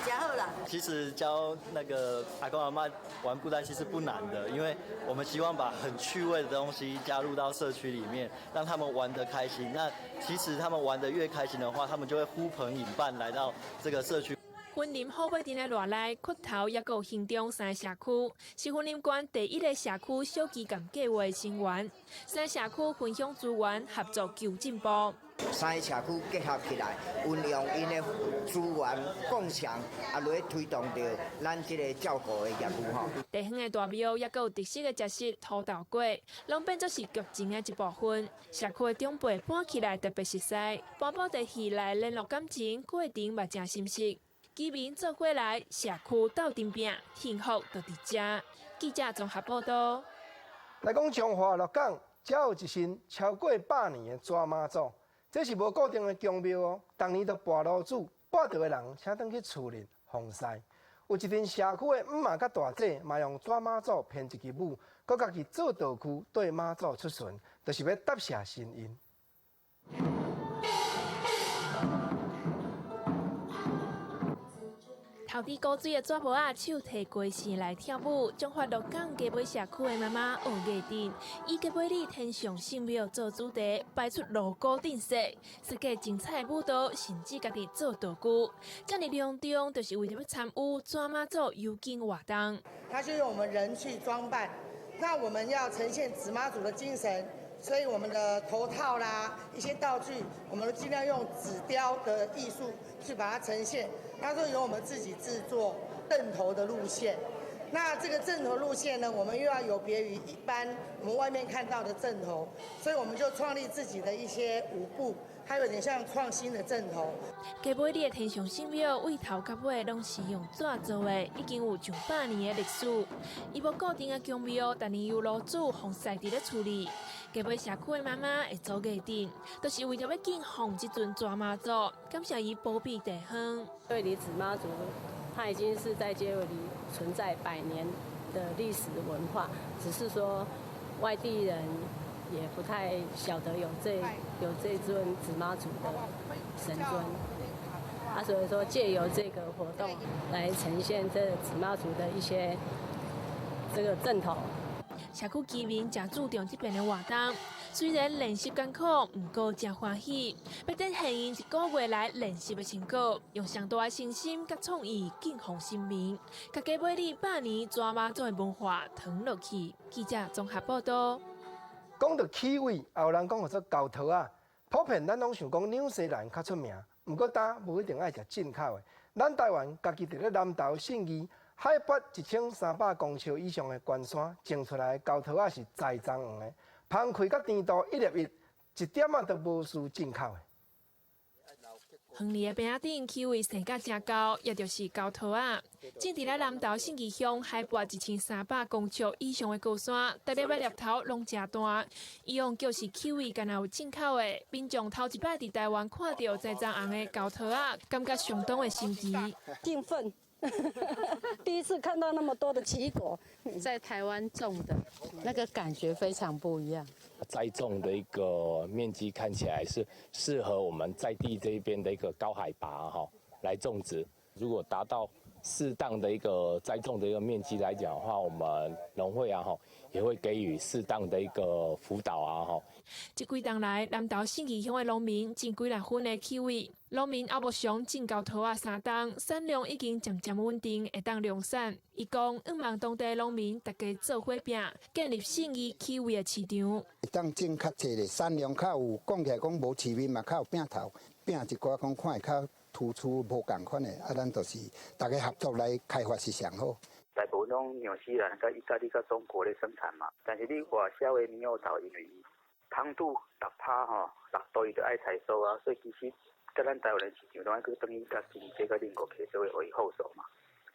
誠好啦。其實教那個阿公阿嬤玩布袋戲是不難的，因為我們希望把很趣味的東西加入到社區裡面，讓他們玩得開心。那其實他們玩得越開心的話，他們就會呼朋引伴來到這個社區。雲林虎尾鎮的熱內、堀頭，抑閣有興中三个社區，是雲林縣第一個社區小旗艦計畫成員。三个社區分享資源，合作求進步。三個社區結合起來，運用𪜶的資源共享，啊，來推動著咱這个照顧的業務吼。地方的大廟，抑閣有特色的食食塗豆粿，攏變做是劇情的一部分。社區的長輩搬起來特別熟似，搬布袋戲來聯絡感情，過程嘛誠心實。居民做伙來，社區鬥陣拚，幸福就佇遮。記者綜合報道。來講彰化鹿港，遮有一身超過100年的紙媽祖，這是無固定的宮廟哦。逐年都跋爐主，跋著的人請轉去厝裡奉祀。有一陣社區的姆媽佮大姐，嘛用紙媽祖編一支舞，閣家己做道具綴媽祖出巡，就是欲答謝神恩。頭拄古水的紙帽仔，手提雞翅來跳舞，彰化鹿港街尾社區的媽媽學藝陣，以街尾里天上聖廟做主題，擺出鑼鼓陣勢，設計精彩的舞蹈，甚至家己做道具。這麼隆重，就是為著欲參與紙媽祖遊境活動。他就用我們人去裝扮，那我們要呈現紙媽祖的精神，所以我們的頭套啦，一些道具，我們都盡量用紙雕的藝術去把它呈現。它是由我們自己製作凳頭的路線，那這個陣頭路線呢，我們又要有別於一般我們外面看到的陣頭，所以我們就創立自己的一些舞步，還有點像創新的陣頭。加尾里的天上神廟，對頭到尾攏是用紙做的，已經有上百年的歷史。伊無固定的宮廟，但是由爐主奉祀佇咧厝裡。加尾社區的媽媽會組藝陣，就是為著欲敬奉這尊紙媽祖，感謝伊保庇地方。尾里紙媽祖，它已經是在街尾里存在百年的歷史文化，只是說外地人也不太曉得有這尊紙媽祖的神尊。啊，所以說借由這個活動來呈現這紙媽祖的一些這個陣頭。社區居民誠注重這邊的活動，雖然練習艱苦，毋過誠歡喜。欲展現𪜶一個月來練習的成果，用上大的信心佮創意敬奉神明，共加尾里百年紙媽祖的文化傳落去。記者綜合報道。講到氣味，也有人講號做猴桃仔。普遍咱攏想講紐西蘭較出名，毋過呾無一定愛食進口的。咱台灣家己佇咧南投信義海拔1300公尺以上的懸山種出來的猴桃仔是栽菘黃的，芳氣佮甜度一粒一，一點仔都無輸進口的。園裡的坪仔頂氣味生甲誠厚，也就是猴桃仔。種佇咧南投信義鄉海拔1300公尺以上的高山，逐粒仔粒頭攏誠大。以往就是氣味敢若有進口的，民眾頭一擺佇台灣看著栽菘紅的猴桃仔，感覺相當的新奇。興奮，第一次看到那麼多的奇異果，在台灣種的，那個感覺非常不一樣。栽種的一個面積看起來是適合我們在地這邊的一個高海拔哈來種植。如果達到適當的一個栽種的一個面積來講的話，我們農會啊哈也會給予適當的一個輔導啊哈。這幾冬來，南投信義鄉的農民種幾若分的氣味，農民阿木祥種猴桃仔3冬，產量已經漸漸穩定，會當量產。伊講，向望當地農民大家做伙拚，建立信義氣味的市場。會當種較濟咧，產量較有，講起來講無市面嘛，較有餅頭，餅一寡講看會較突出無仝款的，啊，咱就是大家合作來開發是上好。大部分攏紐西蘭、佮意大利、佮中國咧生產嘛，但是你外銷的獼猴桃，因為芳度6%吼，6度伊就愛採收啊，所以其實佮咱台灣的市場攏愛閣轉去佮新加佮鄰國客做予伊後手嘛。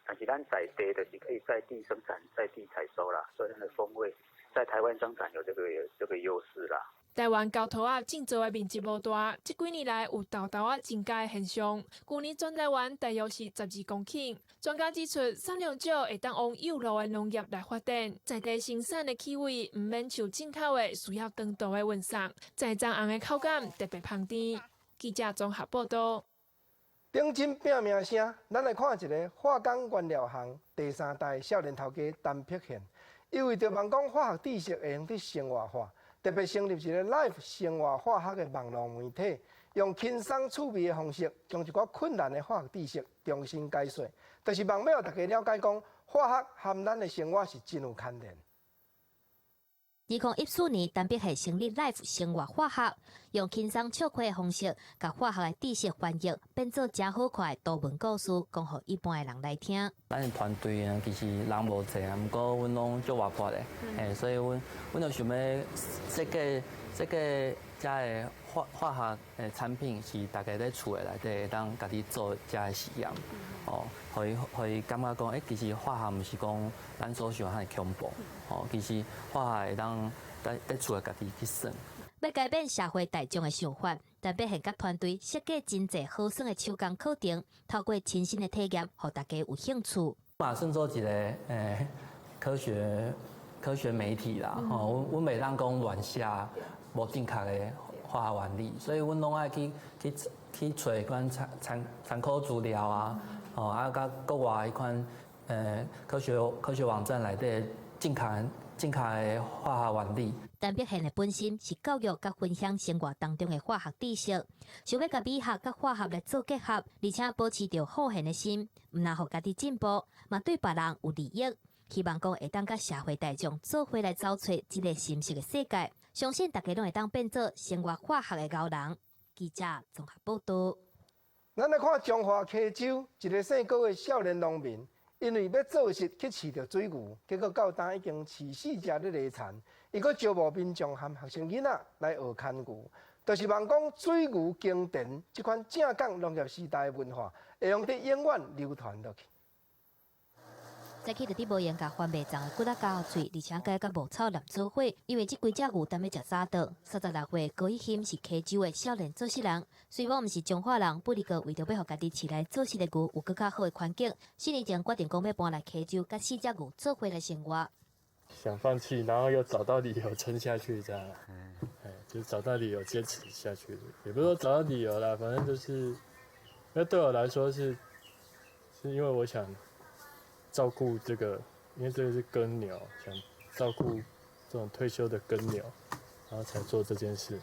但是咱在地就是可以在地生產、在地採收啦，所以咱的風味在台灣生產有這個優勢啦。台灣猴桃仔種植的面積無大，這幾年來有豆豆仔增加的現象。舊年全台灣大約是12公頃。專家指出，產量少會當往幼路的農業來發展，在地生產的氣味毋免像進口的需要長途的運送，栽菘紅的口感特別芳甜。記者綜合報道。頂真拼命聲，咱來看一个化工原料行第三代少年頭家陳碧賢，伊為著望講化學知識會用佇生活化，特別成立一个 Life 生活化學的網路媒體，用輕鬆趣味的方式，將一寡困難的化學知識重新解說，就是望欲予大家了解講化學和咱的生活是真有牽連。 2014年，陳碧賢成立 Life 生活化學，用輕鬆笑詼的方式，共化學的知識翻譯，變做誠好看的圖文故事，講予一般的人來聽。咱的團隊呢，其實人無濟啊，毋過阮攏足活潑的，嘿，所以阮就想欲設計遮个化學的產品，是大家佇厝的內底會當家己做遮个實驗，哦，予伊感覺講，欸，其實化學毋是講咱所想遐爾恐怖，哦，其實化學會當佇厝內家己去算。欲改變社會大眾的想法，陳碧賢佮團隊設計真濟好耍的手工課程，透過親身的體驗，予大家有興趣。嘛算做一个科學媒體啦，吼，阮袂當講亂寫無正確的化學原理，所以阮攏愛去揣彼款參考資料啊，吼啊，佮國外彼款科學網站內底正確的化學原理。陳碧賢的本心是教育佮分享生活當中的化學知識，想欲共美學佮化學來做結合，而且保持著好奇的心，毋但予家己進步，嘛對別人有利益。希望講會當佮社會大眾做伙來走出這个深色的世界，相信大家攏會當變做生活化學的𠢕人。記者綜合報道。咱來看彰化溪州一个姓郭的少年農民，因為欲做穡去飼著水牛，結果到今已經飼四隻咧犁田，伊閣招募民眾和學生囡仔來學牽牛，就是望講水牛耕田這款正港農業時代的文化，會用得永遠流傳落去。早起就佇無閒共番麥欉的骨仔咬碎，而且改佮牧草攏做伙，因為這幾隻牛踮咧食早頓。36歲高一欣是溪州的少年做穡人，雖罔毋是彰化人，不過為著欲予家己飼來做穡的牛有閣較好的環境，4年前決定講欲搬來溪州，佮四隻牛做伙來生活。想放棄，然後又找到理由撐下去，這樣，哎，就找到理由堅持下去，也不是說找到理由啦，反正就是，那對我來說是，是因為我想照顧這個，因為這個是耕牛，想照顧這種退休的耕牛，然後才做這件事。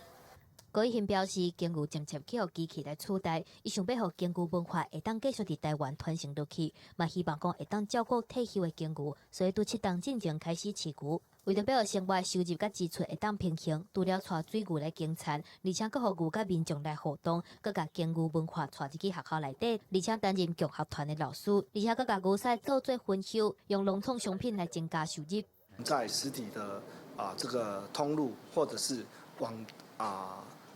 高一欣表示，耕牛漸漸去予機器來取代，伊想欲予耕牛文化會當繼續佇臺灣傳承落去，嘛希望講會當照顧退休的耕牛，所以拄7冬進前開始飼牛，為著欲予生活收入佮支出會當平衡，除了帶水牛來耕田，而且閣予牛佮民眾來互動，閣共耕牛文化帶入去學校內底，而且擔任共學團的老師，而且閣共牛屎做做分修，用農創商品來增加收入。在實體的這個通路，或者是網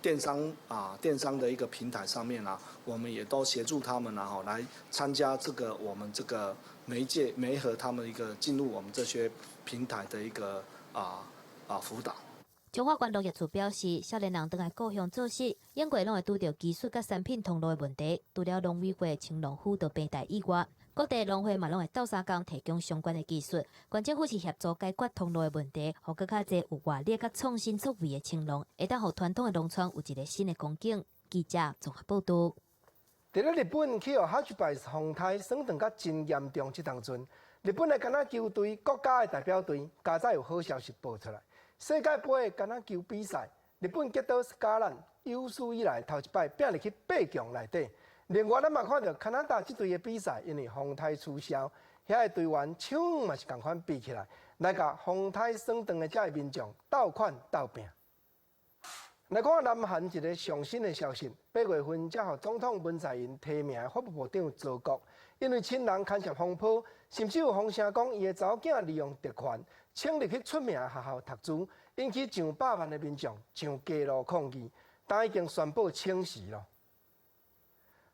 電商的一個平台上面啊，我們也都協助他們啊，吼，來參加這個我們這個媒介媒合他們一個進入我們這些平台的一個輔導。彰化縣農業處表示，少年人轉來故鄉做穡，永過攏會拄著技術佮產品通路的問題。除了農委會、青農輔導平台以外，各地農會嘛攏會鬥相共提供相關的技術。縣政府是協助解決通路的問題，予閣較濟有活力佮創新作為的青農，會當予傳統的農村有一個新的光景。記者綜合報導。佇咧日本去予哈吉拜風颱損斷甲真嚴重，這當陣，日本的橄欖球隊國家的代表隊，佳哉有好消息報出來。世界盃橄欖球比賽，日本結倒蘇格蘭有史以來頭一擺拼入去八強內底。另外，咱嘛看著加拿大這隊的比賽，因為風颱取消，遐的隊員手嘛是仝款比起來，來共風颱損斷的遮的民眾鬥款鬥拼。來看南韓一个上新的消息，8月份才予總統文在寅提名的法務部長曹國，因為親人牽涉風波，甚至有風聲講伊的查某囝利用特權衝入去出名的學校讀書，引起上百萬的民眾上街路抗議，但已經宣布請辭囉。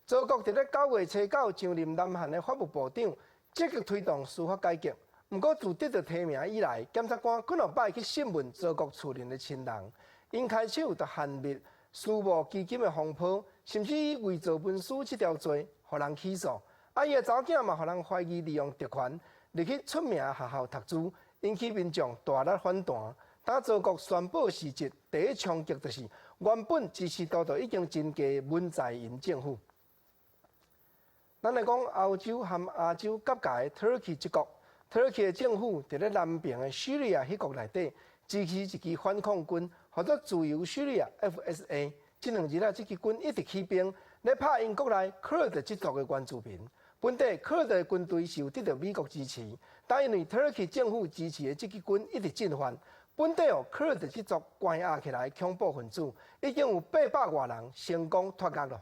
曹國佇咧9月初9上任南韓的法務部長，積極推動司法改革。毋過自得到提名以來，檢察官幾若擺去審問曹國厝內的親人，𪜶開始就陷入私募基金的風波，甚至以偽造文書這條罪，予人起訴。啊，伊的查某囝嘛，予人懷疑利用特權入去出名學校讀書，引起民眾大力反彈。當曹國宣布辭職，第一衝擊就是原本支持度就已經真低的文在寅政府。咱來講歐洲和亞洲夾界的土耳其這國，土耳其的政府佇咧南邊的敘利亞彼國內底支持一支反抗軍，號做自由敘利亞（FSA）。這2日啊，這支軍一直起兵咧拍𪜶國內庫爾德這族的原住民。本底庫爾德的軍隊是有得到美國支持，但因為土耳其政府支持的這支軍一直進犯，本底予庫爾德這族關押起來恐怖分子，已經有800外人成功脫獄囉。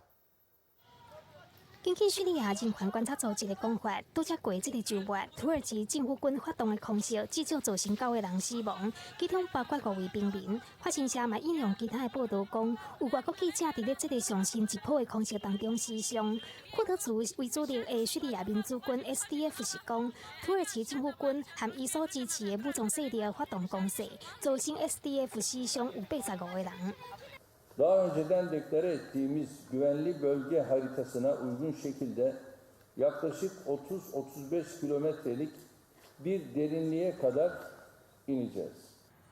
根據敘利亞人權觀察組織的講法，拄才過這个週末，土耳其政府軍發動的空襲，至少造成九个人死亡，其中包括五位平民。法新社嘛引用其他的報導講，有外國記者佇咧這个上新一波的空襲當中死傷。庫德族為主力的敘利亞民主軍 SDF 是講，土耳其政府軍和伊所支持的武裝勢力發動攻勢，造成 SDF 死傷有85個人。 Daha önceden deklare ettiğimiz güvenli bölge haritasına uygun şekilde yaklaşık 30-35 kilometrelik bir derinliğe kadar ineceğiz.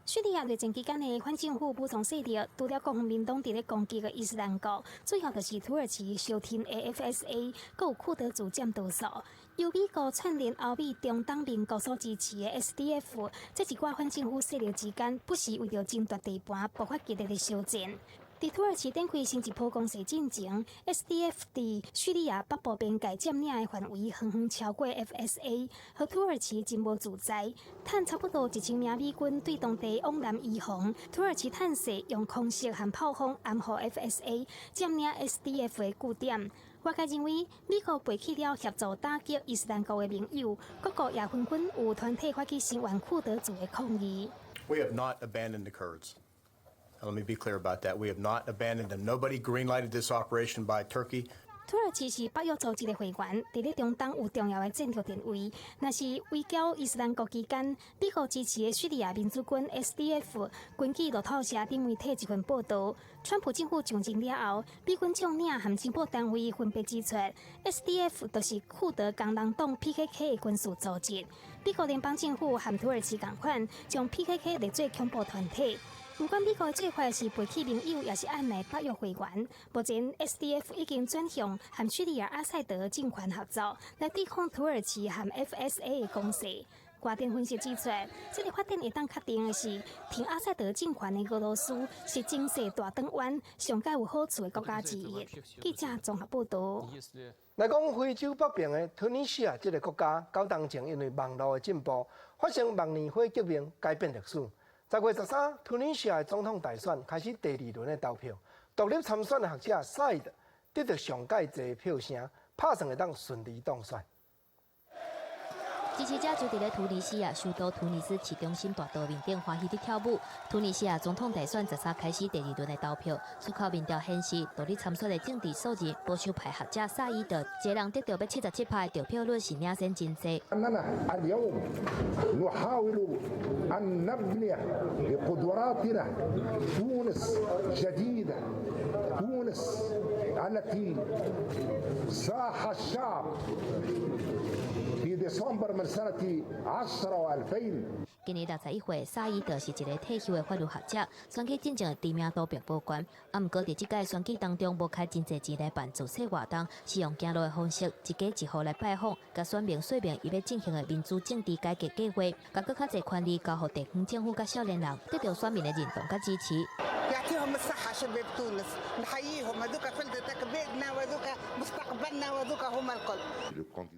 敘利亞內戰期間的反政府武裝勢力，除了各方面攏佇咧攻擊的伊斯蘭國，主要就是土耳其相挺的 FSA，閣有庫德族佔多數。由美國串聯歐美中東盟國所支持的 SDF，這一掛反政府勢力之間，不時為著爭奪地盤，爆發激烈的相戰。佇土耳其展開新一波攻勢進前，SDF 佇敘利亞北部邊界佔領的範圍遠遠超過 FSA，予土耳其真無自在。趁差不多1000名美軍對當地往南移防，土耳其趁勢用空襲和炮轟掩護 FSA 佔領 SDF 的據點。外界認為美國背棄了協助打擊伊斯蘭國的盟友，各國也紛紛有團體發起聲援庫德族的抗議。 We have not abandoned the Kurds. Let me be clear about that. We have not abandoned them. Nobody greenlighted this operation by Turkey. 土耳其是北約組織的會員，佇咧中東有重要的戰略地位。若是圍剿伊斯蘭國期間，美國支持的敘利亞民主軍 SDF，根據路透社等媒體一份報道，川普政府上任了後，美軍將領和情報單位分別指出，SDF 就是庫德工人黨 PKK 的軍事組織。美國聯邦政府和土耳其仝款，將 PKK 列做恐怖團體。毋管美國的做法是背棄盟友，抑是按捺北約會員，目前 SDF 已經轉向和敘利亞阿薩德政權合作，來對抗土耳其和 FSA 的攻勢。外電分析指出，這個發展會當確定的是，挺阿薩德政權的俄羅斯是經濟大轉彎上蓋有好處的國家之一。記者綜合報導。來講非洲北邊的突尼西亞這個國家，到當前因為網路的進步，發生萬年火革命，改變歷史。10月13，突尼西亞總統大選開始第二輪的投票，獨立參選的學者薩伊德得到上蓋濟票聲，拍算會當順利當選。支持者就佇咧突尼西亞首都突尼斯市中心大道面頂歡喜佇跳舞。突尼西亞總統大選13開始第二輪的投票，出口民調顯示，獨立參選的政治素人保守派學者薩伊德，一個人得著欲77%的得票率是領先真濟。 أننا اليوم نحاول أن نبني بقدراتنا تونس جديدة، تونس التي صاح الشعب في ديسمبر من سنة 10 و2000。 今年61歲，薩伊德是一个退休的法律學者，選舉進前的知名度並無懸。啊，毋過佇這屆選舉當中，無開真濟錢來辦造勢活動，是用行路的方式，一家一戶來拜訪，共選民說明伊欲進行的民主政治改革計劃，共閣較濟權力交予地方政府佮少年人，得著選民的認同佮支持。 يعطيهم الصحة شباب تونس نحييهم هذوك فلذة أكبادنا وهذوك مستقبلنا وهذوك هما الكل.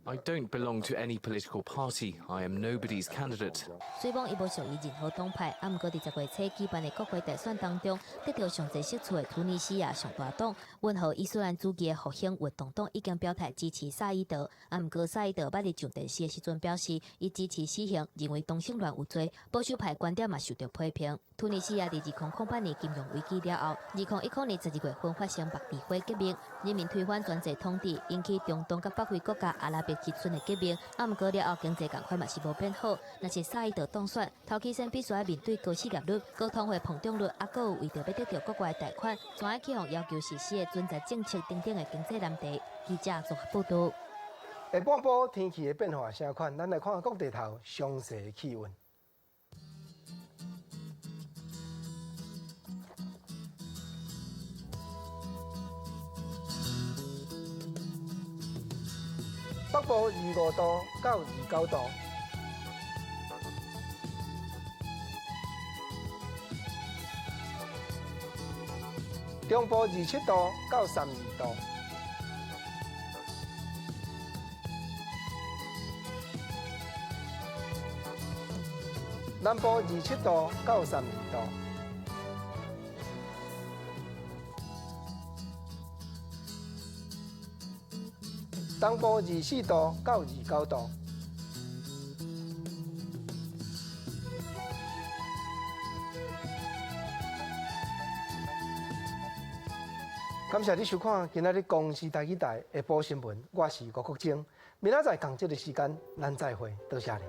I don't belong to any political party. I am nobody's candidate. 雖罔伊無屬於任何黨派，啊，毋過佇10月初舉辦的國會大選當中，得著上濟席次的突尼西亞上大黨溫和伊斯蘭主義的復興運動黨已經表態支持薩伊德。啊，毋過薩伊德捌佇上電視的時陣表示，伊支持死刑，認為同性戀有罪。保守派觀點嘛受著批評。突尼西亞佇2008年金融危機了後，2010年12月份發生白地火革命，人民推翻專制統治，引起中東佮北非國家阿拉伯之春的革命。啊，毋過了後經濟仝款嘛是無變好。若是薩伊德當選，頭起先必須愛面對高失業率、高通貨膨脹率，啊，閣有為著欲得著國外貸款，怎愛去予要求實施的存在政策等等的經濟難題。記者綜合報導。下半晡天氣的變化啥款？咱來看各地頭詳細的氣溫。北部25度到29度。中部27度到32度。南部27度到32度。東部24度到29度。感謝你收看今仔日公視台語台下晡新聞，我是吳國晶。明仔載仝這个時間，咱再會，多謝你。